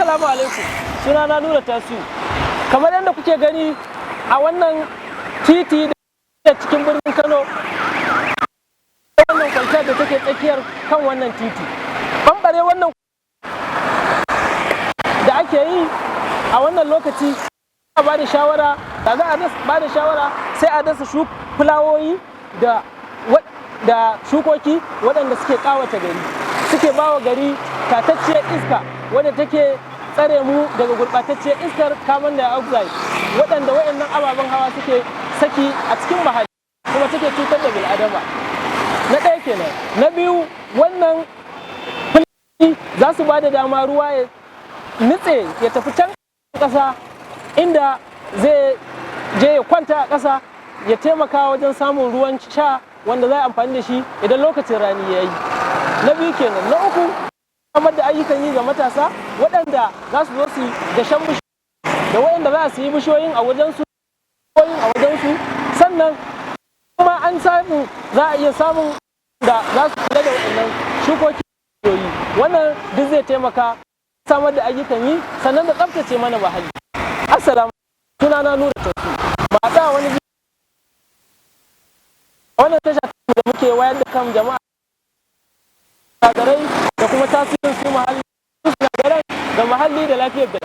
Assalamu alaikum. Sunana Nura Tasiu. Kamar yadda kuke gani a wannan titi da cikin birnin Kano, wannan kwalta da take tsakiyar kan wannan titi. Ɓamɓare wannan da ake yi a wannan lokaci, a ba da shawara da za a ba da shawara sai a dasa fulawoyi da shukoki waɗanda suke ƙawata gari, suke ba wa gari tatacciyar iska wadda take tsare mu daga gurɓatacciyar iskar carbon dioxide, waɗanda waɗannan ababen hawa suke saki a cikin muhalli kuma take cutar da bil'adama. Na ɗaya kenan. Na biyu, wannan fulawoyi za su ba da dama ruwa ya nutse ya tafi can ƙasa, inda zai je ya kwanta a ƙasa, ya taimaka wajen samun ruwan sha wanda za a amfani da shi idan lokacin rani ya yi. Na biyu kenan. Na uku, samar da ayyukan yi ga matasa waɗanda za su zo su dashen bishiyoyi da waɗanda za su yi bishiyoyin a wajensu. Sannan kuma an samu, za a iya samun da za su kula da waɗannan shukoki. Wannan duk zai taimaka samar da ayyukan yi, sannan da tsaftace mana muhalli. Assalamu, sunana Nura Tasu. Ba da wani wannan tasha da muke wayar da kan jama'a sinadarai da kuma tasirin su muhalli, sinadaran ga muhalli da lafiyar bil